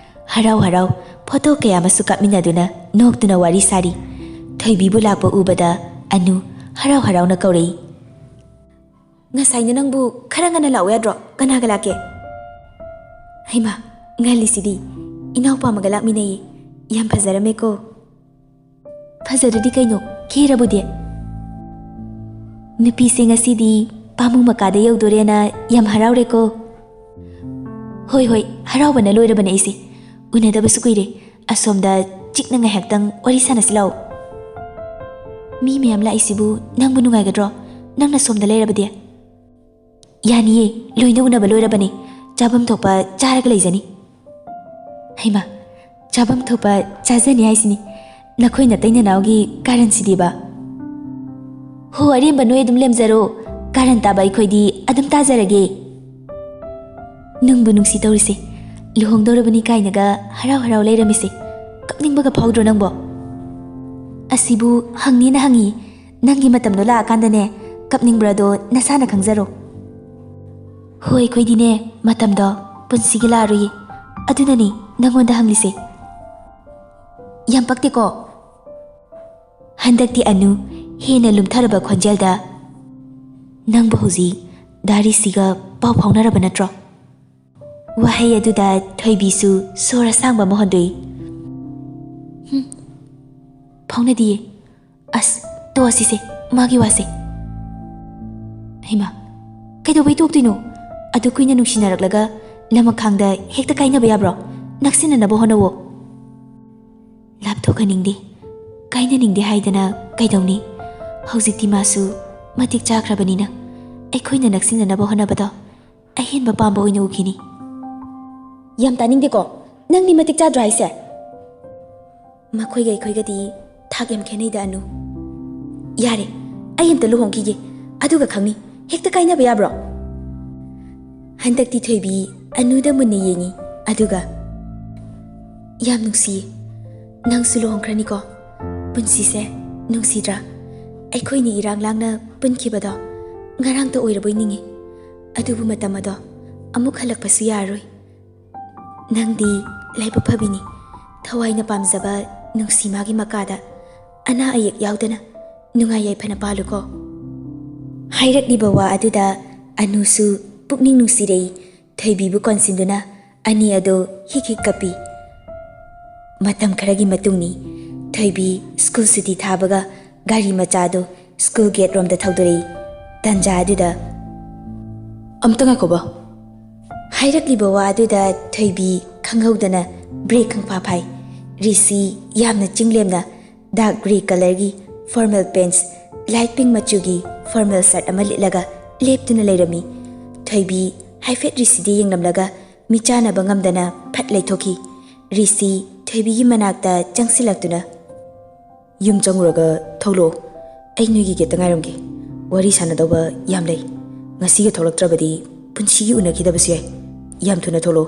ꯍꯔꯥꯎ ꯍꯔꯥꯎ ꯐꯣꯇꯣ ꯀꯌꯥ ꯑꯃꯁꯨ ꯀꯥꯞꯃꯤꯟꯅꯗꯨꯅ ꯅꯣꯛꯇꯨꯅ ꯋꯥꯔꯤ ꯁꯥꯔꯤ꯫ ꯊꯣꯏꯕꯤꯕꯨ ꯂꯥꯛꯄ ꯎꯕꯗ ꯑꯅꯨ ꯍꯔꯥꯎ ꯍꯔꯥꯎꯅ ꯀꯧꯔꯛꯏ꯫ "ꯉꯁꯥꯏꯅ ꯅꯪꯕꯨ ꯈꯔ ꯉꯟꯅ ꯂꯥꯛꯑꯣ ꯌꯥꯗ꯭ꯔꯣ? ꯀꯅꯥꯒ ꯂꯥꯛꯀꯦ?" "ꯍꯩꯃꯥ, ꯉꯜꯂꯤꯁꯤꯗꯤ꯫ ꯏꯅꯥꯎꯄꯥ ꯑꯃꯒ ꯂꯥꯛꯃꯤꯟꯅꯩꯌꯦ꯫ ꯌꯥꯝ ꯐꯖꯔꯝꯃꯦꯀꯣ?" "ꯐꯖꯗ꯭ꯔꯗꯤ ꯀꯩꯅꯣ, ꯈꯦꯔꯕꯨꯗꯤ?" "ꯅꯨꯄꯤꯁꯦ ꯉꯁꯤꯗꯤ ꯄꯥꯃꯨ ꯃꯀꯥꯗ ꯌꯧꯗꯣꯔꯦꯅ ꯌꯥꯝ ꯍꯔꯥꯎꯔꯦꯀꯣ?" "ꯍꯣꯏ, ꯍꯣꯏ, ꯍꯔꯥꯎꯕꯅ ꯂꯣꯏꯔꯕꯅꯦ ꯑꯩꯁꯦ꯫ ꯎꯅꯗꯕꯁꯨ ꯀꯨꯏꯔꯦ꯫ ꯑꯁꯣꯝꯗ ꯆꯤꯛꯅ ꯉꯥꯏꯍꯥꯛꯇꯪ ꯋꯥꯔꯤ ꯁꯥꯟꯅꯁꯤ ꯂꯥꯛꯑꯣ꯫" "ꯃꯤ ꯃꯌꯥꯝ ꯂꯥꯛꯏꯁꯤꯕꯨ ꯅꯪꯕꯨ ꯅꯨꯡꯉꯥꯏꯒꯗ꯭ꯔꯣ? ꯅꯪꯅ ꯁꯣꯝꯗ ꯂꯩꯔꯕꯗꯤ?" "ꯌꯥꯅꯤꯌꯦ, ꯂꯣꯏꯅ ꯎꯅꯕ ꯂꯣꯏꯔꯕꯅꯦ꯫ ꯆꯥꯐꯝ ꯊꯣꯛꯄ ꯆꯥꯔꯒ ꯂꯩꯖꯅꯤ꯫" "ꯍꯩꯃꯥ, ꯆꯥꯐꯝ ꯊꯣꯛꯄ ꯆꯥꯖꯅꯤ ꯍꯥꯏꯁꯤꯅꯤ? ꯅꯈꯣꯏ ꯅꯇꯩ ꯅꯅꯥꯎꯒꯤ ꯀꯥꯔꯟꯁꯤꯗꯤꯕ?" "ꯍꯣ, ꯑꯔꯦꯝꯕ ꯅꯣꯏ ꯑꯗꯨꯝ ꯂꯦꯝꯖꯔꯣ꯫ ꯀꯥꯔꯟ ꯇꯥꯕ ꯑꯩꯈꯣꯏꯗꯤ ꯑꯗꯨꯝ ꯇꯥꯖꯔꯒꯦ꯫" "ꯅꯨꯡꯕꯨ ꯅꯨꯡꯁꯤ ꯇꯧꯔꯤꯁꯦ꯫ ꯂꯨꯍꯣꯡꯗꯧꯔꯕꯅꯤ ꯀꯥꯏꯅꯒ ꯍꯔꯥꯎ ꯍꯔꯥꯎ ꯂꯩꯔꯝꯃꯤꯁꯦ꯫ ꯀꯞꯅꯤꯡꯕꯒ ꯐꯥꯎꯗ꯭ꯔꯣ ꯅꯪꯕꯣ?" "ꯑꯁꯤꯕꯨ ꯍꯪꯅꯤꯅ ꯍꯪꯉꯤ꯫ ꯅꯪꯒꯤ ꯃꯇꯝꯗꯣ ꯂꯥꯛꯑꯀꯥꯟꯗꯅꯦ, ꯀꯞꯅꯤꯡꯕ꯭ꯔꯥꯗꯣ ꯅꯁꯥꯅ ꯈꯪꯖꯔꯣ꯫" "ꯍꯣꯏ, ꯑꯩꯈꯣꯏꯗꯤꯅꯦ, ꯃꯇꯝꯗꯣ ꯄꯨꯟꯁꯤꯒꯤ ꯂꯥꯛꯑꯔꯣꯏꯌꯦ꯫ ꯑꯗꯨꯅꯅꯤ ꯅꯪꯉꯣꯟꯗ ꯍꯪꯂꯤꯁꯦ꯫" "ꯌꯥꯝ ꯄꯛꯇꯦꯀꯣ?" ꯍꯟꯗꯛꯇꯤ ꯑꯅꯨ ꯍꯦꯟꯅ ꯂꯨꯝꯊꯔꯕ ꯈꯣꯟꯖꯦꯜꯗ, "ꯅꯪꯕꯨ ꯍꯧꯖꯤꯛ ꯗꯥ ꯔꯤꯁꯤꯒ ꯄꯥꯎ ꯐꯥꯎꯅꯔꯕ ꯅꯠꯇ꯭ꯔꯣ?" ꯋꯥꯍꯩ ꯑꯗꯨꯗ ꯊꯣꯏꯕꯤꯁꯨ ꯁꯣꯔ ꯑꯁꯥꯡꯕ ꯑꯃ ꯍꯣꯟꯗꯣꯛꯏ꯫ "ꯍꯨꯝ, ꯐꯥꯎꯅꯗꯤꯌꯦ꯫ ꯑꯁ, ꯇꯣꯛꯑꯁꯤꯁꯦ, ꯃꯥꯒꯤ ꯋꯥꯁꯦ꯫" "ꯍꯩꯃꯥ, ꯀꯩꯗꯧꯕꯩ ꯇꯣꯛꯇꯣꯏꯅꯣ? ꯑꯗꯨ ꯀꯨꯏꯅ ꯅꯨꯡꯁꯤꯅꯔꯛꯂꯒ ꯂꯃꯈꯥꯡꯗ ꯍꯦꯛꯇ ꯀꯥꯏꯅꯕ ꯌꯥꯕ꯭ꯔꯣ? ꯅꯛꯁꯤꯟꯅꯅꯕ ꯍꯣꯠꯅꯧꯋꯣ꯫" "ꯂꯥꯞꯊꯣꯛꯍꯟꯅꯤꯡꯗꯦ, ꯀꯥꯏꯅꯅꯤꯡꯗꯦ ꯍꯥꯏꯗꯅ ꯀꯩꯗꯧꯅꯤ? ꯍꯧꯖꯤꯛꯇꯤ ꯃꯥꯁꯨ ꯃꯇꯤꯛ ꯆꯥꯈ꯭ꯔꯕꯅꯤꯅ ꯑꯩꯈꯣꯏꯅ ꯅꯛꯁꯤꯟꯅꯅꯕ ꯍꯣꯠꯅꯕꯗꯣ ꯑꯍꯦꯟꯕ ꯄꯥꯝꯕ ꯑꯣꯏꯅ ꯎꯈꯤꯅꯤ꯫" "ꯌꯥꯝ ꯇꯥꯅꯤꯡꯗꯦꯀꯣ, ꯅꯪꯗꯤ ꯃꯇꯤꯛ ꯆꯥꯗ꯭ꯔꯣ ꯍꯥꯏꯁꯦ?" "ꯃꯈꯣꯏꯒ ꯑꯩꯈꯣꯏꯒꯗꯤ ꯊꯥꯛ ꯌꯥꯝ ꯈꯦꯠꯅꯩꯗ, ꯑꯅꯨ꯫" "ꯌꯥꯔꯦ, ꯑꯩ ꯑꯝꯇ ꯂꯨꯍꯣꯡꯈꯤꯒꯦ, ꯑꯗꯨꯒ ꯈꯪꯅꯤ꯫ ꯍꯦꯛꯇ ꯀꯥꯏꯅꯕ ꯌꯥꯕ꯭ꯔꯣ?" ꯍꯟꯗꯛꯇꯤ ꯊꯣꯏꯕꯤ ꯑꯅꯨꯗ ꯃꯨꯟꯅ ꯌꯦꯡꯉꯤ, ꯑꯗꯨꯒ, "ꯌꯥꯝ ꯅꯨꯡꯁꯤꯌꯦ꯫ ꯅꯪꯁꯨ ꯂꯨꯍꯣꯡꯈ꯭ꯔꯅꯤꯀꯣ? ꯄꯨꯟꯁꯤꯁꯦ ꯅꯨꯡꯁꯤꯗ꯭ꯔꯥ? ꯑꯩꯈꯣꯏꯅꯤ ꯏꯔꯥꯡ ꯂꯥꯡꯅ ꯄꯨꯟꯈꯤꯕꯗꯣ ꯉꯔꯥꯡꯇ ꯑꯣꯏꯔꯕꯣꯏ ꯅꯤꯡꯏ꯫ ꯑꯗꯨꯕꯨ ꯃꯇꯝ ꯑꯗꯣ ꯑꯃꯨꯛ ꯍꯜꯂꯛꯄꯁꯨ ꯌꯥꯔꯔꯣꯏ꯫ ꯅꯪꯗꯤ ꯂꯥꯏꯕꯛ ꯐꯕꯤꯅꯤ꯫ ꯊꯋꯥꯏꯅ ꯄꯥꯝꯖꯕ ꯅꯨꯡꯁꯤꯃꯥꯒꯤ ꯃꯀꯥꯗ ꯑꯅꯥ ꯑꯌꯦꯛ ꯌꯥꯎꯗꯅ ꯅꯨꯡꯉꯥꯏ ꯌꯥꯏꯐꯅ ꯄꯥꯜꯂꯨꯀꯣ꯫ ꯍꯥꯏꯔꯛꯂꯤꯕ ꯋꯥ ꯑꯗꯨꯗ ꯑꯅꯨꯁꯨ ꯄꯨꯛꯅꯤꯡ ꯅꯨꯡꯁꯤꯔꯛꯏ꯫ ꯊꯣꯏꯕꯤꯕꯨ ꯀꯣꯟꯁꯤꯟꯗꯨꯅ ꯑꯅꯤ ꯑꯗꯨ ꯍꯤꯛ ꯍꯤꯛ ꯀꯞꯄꯤ꯫ ꯃꯇꯝ ꯈꯔꯒꯤ ꯃꯇꯨꯡꯅꯤ꯫ ꯊꯣꯏꯕꯤ ꯁ꯭ꯀꯨꯜ ꯁꯨꯇꯤ ꯊꯥꯕꯒ ꯒꯥꯔꯤ ꯃꯆꯥꯗꯨ ꯁ꯭ꯀꯨꯜ ꯒꯦꯠ ꯔꯣꯝꯗ ꯊꯧꯗꯣꯔꯛꯏ꯫ ꯇꯟꯖꯥ ꯑꯗꯨꯗ, "ꯑꯝꯇ ꯉꯥꯏꯈꯣꯕ!" ꯍꯥꯏꯔꯛꯂꯤꯕ ꯋꯥ ꯑꯗꯨꯗ ꯊꯣꯏꯕꯤ ꯈꯪꯍꯧꯗꯅ ꯕ꯭ꯔꯦꯛ ꯈꯪꯐꯥ ꯐꯥꯏ꯫ ꯔꯤꯁꯤ ꯌꯥꯝꯅ ꯆꯤꯡꯂꯦꯝꯅ ꯗꯥꯔꯛ ꯒ꯭ꯔꯦ ꯀꯂꯔꯒꯤ ꯐꯣꯔꯃꯦꯜ ꯄꯦꯟꯠꯁ, ꯂꯥꯏꯠ ꯄꯤꯡ ꯃꯆꯨꯒꯤ ꯐꯣꯔꯃꯦꯜ ꯁꯔꯠ ꯑꯃ ꯂꯤꯠꯂꯒ ꯂꯦꯞꯇꯨꯅ ꯂꯩꯔꯝꯃꯤ꯫ ꯊꯣꯏꯕꯤ ꯍꯥꯏꯐꯦꯠ ꯔꯤꯁꯤꯗ ꯌꯦꯡꯂꯝꯂꯒ ꯃꯤꯆꯥꯟꯅꯕ ꯉꯝꯗꯅ ꯐꯠ ꯂꯩꯊꯣꯛꯈꯤ꯫ ꯔꯤꯁꯤ ꯊꯣꯏꯕꯤꯒꯤ ꯃꯅꯥꯛꯇ ꯆꯪꯁꯤꯜꯂꯛꯇꯨꯅ, "ꯌꯨꯝ ꯆꯪꯉꯨꯔꯒ ꯊꯣꯛꯂꯛꯑꯣ꯫ ꯑꯩ ꯅꯣꯏꯒꯤ ꯒꯦꯠꯇ ꯉꯥꯏꯔꯝꯒꯦ꯫ ꯋꯥꯔꯤ ꯁꯥꯟꯅꯗꯧꯕ ꯌꯥꯝ ꯂꯩ꯫ ꯉꯁꯤꯒ ꯊꯣꯛꯂꯛꯇ꯭ꯔꯕꯗꯤ ꯄꯨꯟꯁꯤꯒꯤ ꯎꯅꯈꯤꯗꯕꯁꯨ ꯌꯥꯏ꯫ ꯌꯥꯝ ꯊꯨꯅ ꯊꯣꯛꯂꯛꯑꯣ꯫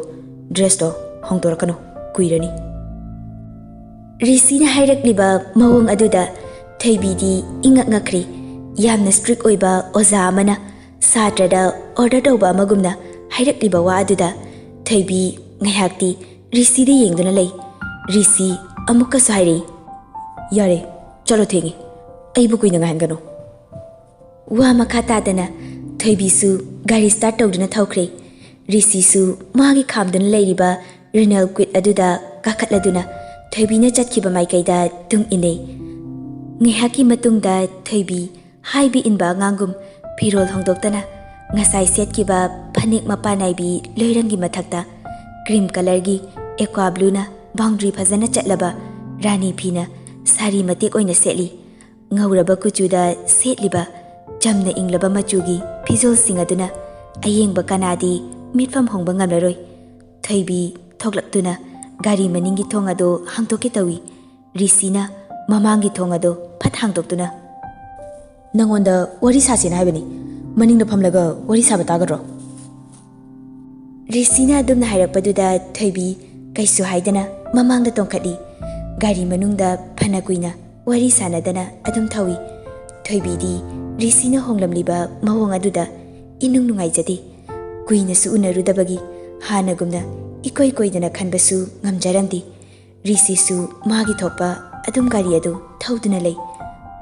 ꯗ꯭ꯔꯦꯁꯇꯣ ꯍꯣꯡꯗꯣꯔꯛꯀꯅꯨ, ꯀꯨꯏꯔꯅꯤ꯫" ꯔꯤꯁꯤꯅ ꯍꯥꯏꯔꯛꯂꯤꯕ ꯃꯑꯣꯡ ꯑꯗꯨꯗ ꯊꯣꯏꯕꯤꯗꯤ ꯏꯉꯛ ꯉꯛꯈ꯭ꯔꯤ꯫ ꯌꯥꯝꯅ ꯁ꯭ꯇ꯭ꯔꯤꯛ ꯑꯣꯏꯕ ꯑꯣꯖꯥ ꯑꯃꯅ ꯁꯥꯇ꯭ꯔꯗ ꯑꯣꯔꯗꯔ ꯇꯧꯕ ꯑꯃꯒꯨꯝꯅ ꯍꯥꯏꯔꯛꯂꯤꯕ ꯋꯥ ꯑꯗꯨꯗ ꯊꯣꯏꯕꯤ ꯉꯥꯏꯍꯥꯛꯇꯤ ꯔꯤꯁꯤꯗ ꯌꯦꯡꯗꯨꯅ ꯂꯩ꯫ ꯔꯤꯁꯤ ꯑꯃꯨꯛꯀꯁꯨ ꯍꯥꯏꯔꯛꯏ, "ꯌꯥꯔꯦ, ꯆꯠꯂꯣ, ꯊꯦꯡꯉꯦ꯫ ꯑꯩꯕꯨ ꯀꯨꯏꯅ ꯉꯥꯏꯍꯟꯒꯅꯨ꯫" ꯋꯥ ꯃꯈꯥ ꯇꯥꯗꯅ ꯊꯣꯏꯕꯤꯁꯨ ꯒꯥꯔꯤ ꯁ꯭ꯇꯥꯔꯠ ꯇꯧꯗꯨꯅ ꯊꯧꯈ꯭ꯔꯦ꯫ ꯔꯤꯁꯤꯁꯨ ꯃꯥꯒꯤ ꯈꯥꯝꯗꯨꯅ ꯂꯩꯔꯤꯕ ꯔꯤꯅꯦꯜ ꯀ꯭ꯋꯤꯠ ꯑꯗꯨꯗ ꯀꯥꯈꯠꯂꯗꯨꯅ ꯊꯣꯏꯕꯤꯅ ꯆꯠꯈꯤꯕ ꯃꯥꯏꯀꯩꯗ ꯇꯨꯡ ꯏꯟꯅꯩ꯫ ꯉꯥꯏꯍꯥꯛꯀꯤ ꯃꯇꯨꯡꯗ ꯊꯣꯏꯕꯤ ꯍꯥꯏꯕ ꯏꯟꯕ ꯑꯉꯥꯡꯒꯨꯝ ꯐꯤꯔꯣꯜ ꯍꯣꯡꯗꯣꯛꯇꯅ ꯉꯁꯥꯏ ꯁꯦꯠꯈꯤꯕ ꯐꯅꯦꯛ ꯃꯄꯥꯟ ꯅꯥꯏꯕꯤ ꯂꯣꯏꯔꯪꯒꯤ ꯃꯊꯛꯇ ꯀ꯭ꯔꯤꯝ ꯀꯂꯔꯒꯤ ꯑꯦꯀ꯭ꯋꯥ ꯕ꯭ꯂꯨꯅ ꯕꯥꯎꯟꯗ꯭ꯔꯤ ꯐꯖꯅ ꯆꯠꯂꯕ ꯔꯥꯅꯤ ꯐꯤꯅ ꯁꯥꯔꯤ ꯃꯇꯦꯛ ꯑꯣꯏꯅ ꯁꯦꯠꯂꯤ꯫ ꯉꯧꯔꯕ ꯀꯨꯆꯨꯗ ꯁꯦꯠꯂꯤꯕ ꯆꯝꯅ ꯏꯪꯂꯕ ꯃꯆꯨꯒꯤ ꯐꯤꯖꯣꯜꯁꯤꯡ ꯑꯗꯨꯅ ꯑꯌꯦꯡꯕ ꯀꯅꯥꯗꯤ ꯃꯤꯠꯐꯝ ꯍꯣꯡꯕ ꯉꯝꯂꯔꯣꯏ꯫ ꯊꯣꯏꯕꯤ ꯊꯣꯛꯂꯛꯇꯨꯅ ꯒꯥꯔꯤ ꯃꯅꯤꯡꯒꯤ ꯊꯣꯡ ꯑꯗꯨ ꯍꯥꯡꯗꯣꯛꯀꯦ ꯇꯧꯏ꯫ ꯔꯤꯁꯤꯅ ꯃꯃꯥꯡꯒꯤ ꯊꯣꯡ ꯑꯗꯨ ꯐꯠ ꯍꯥꯡꯗꯣꯛꯇꯨꯅ, "ꯅꯉꯣꯟꯗ ꯋꯥꯔꯤ ꯁꯥꯁꯦꯅ ꯍꯥꯏꯕꯅꯤ꯫ ꯃꯅꯤꯡꯗ ꯐꯝꯂꯒ ꯋꯥꯔꯤ ꯁꯥꯕ ꯇꯥꯒꯗ꯭ꯔꯣ?" ꯔꯤꯁꯤꯅ ꯑꯗꯨꯝꯅ ꯍꯥꯏꯔꯛꯄꯗꯨꯗ ꯊꯣꯏꯕꯤ ꯀꯩꯁꯨ ꯍꯥꯏꯗꯅ ꯃꯃꯥꯡꯗ ꯇꯣꯡꯈꯠꯂꯤ꯫ ꯒꯥꯔꯤ ꯃꯅꯨꯡꯗ ꯐꯅ ꯀꯨꯏꯅ ꯋꯥꯔꯤ ꯁꯥꯟꯅꯗꯅ ꯑꯗꯨꯝ ꯊꯧꯏ꯫ ꯊꯣꯏꯕꯤꯗꯤ ꯔꯤꯁꯤꯅ ꯍꯣꯡꯂꯝꯂꯤꯕ ꯃꯑꯣꯡ ꯑꯗꯨꯗ ꯏꯅꯨꯡ ꯅꯨꯡꯉꯥꯏꯖꯗꯦ꯫ ꯀꯨꯏꯅꯁꯨ ꯎꯅꯔꯨꯗꯕꯒꯤ ꯍꯥꯟꯅꯒꯨꯝꯅ ꯏꯀꯣꯏ ꯀꯣꯏꯗꯅ ꯈꯟꯕꯁꯨ ꯉꯝꯖꯔꯝꯗꯦ꯫ ꯔꯤꯁꯤꯁꯨ ꯃꯥꯒꯤ ꯊꯣꯛꯄ ꯑꯗꯨꯝ ꯒꯥꯔꯤ ꯑꯗꯨ ꯊꯧꯗꯨꯅ ꯂꯩ꯫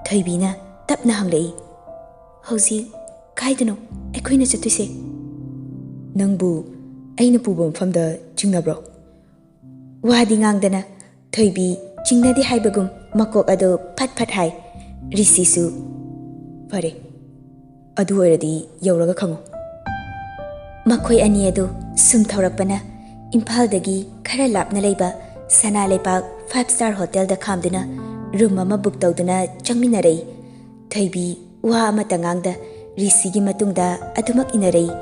ꯊꯣꯏꯕꯤꯅ ꯇꯞꯅ ꯍꯪꯂꯛꯏ, "ꯍꯧꯖꯤꯛ ꯀꯥꯏꯗꯅꯣ ꯑꯩꯈꯣꯏꯅ ꯆꯠꯇꯣꯏꯁꯦ?" "ꯅꯪꯕꯨ ꯑꯩꯅ ꯄꯨꯕ ꯃꯐꯝꯗ ꯆꯤꯡꯅꯕ꯭ꯔꯣ?" ꯋꯥꯗꯤ ꯉꯥꯡꯗꯅ ꯊꯣꯏꯕꯤ ꯆꯤꯡꯅꯗꯦ ꯍꯥꯏꯕꯒꯨꯝ ꯃꯀꯣꯛ ꯑꯗꯨ ꯐꯠ ꯐꯠ ꯍꯥꯏ꯫ ꯔꯤꯁꯤꯁꯨ, "ꯐꯔꯦ, ꯑꯗꯨ ꯑꯣꯏꯔꯗꯤ ꯌꯧꯔꯒ ꯈꯪꯉꯨ꯫" ꯃꯈꯣꯏ ꯑꯅꯤ ꯑꯗꯨ ꯁꯨꯝ ꯊꯧꯔꯛꯄꯅ ꯏꯝꯐꯥꯜꯗꯒꯤ ꯈꯔ ꯂꯥꯞꯅ ꯂꯩꯕ ꯁꯅꯥ ꯂꯩꯄꯥꯛ five star hotelꯗ ꯈꯥꯝꯗꯨꯅ ꯔꯨꯝ ꯑꯃ ꯕꯨꯛ ꯇꯧꯗꯨꯅ ꯆꯪꯃꯤꯟꯅꯔꯛꯏ꯫ ꯊꯣꯏꯕꯤ ꯋꯥ ꯑꯃꯠꯇ ꯉꯥꯡꯗ ꯔꯤꯁꯤꯒꯤ ꯃꯇꯨꯡꯗ ꯑꯗꯨꯃꯛ ꯏꯟꯅꯔꯛꯏ꯫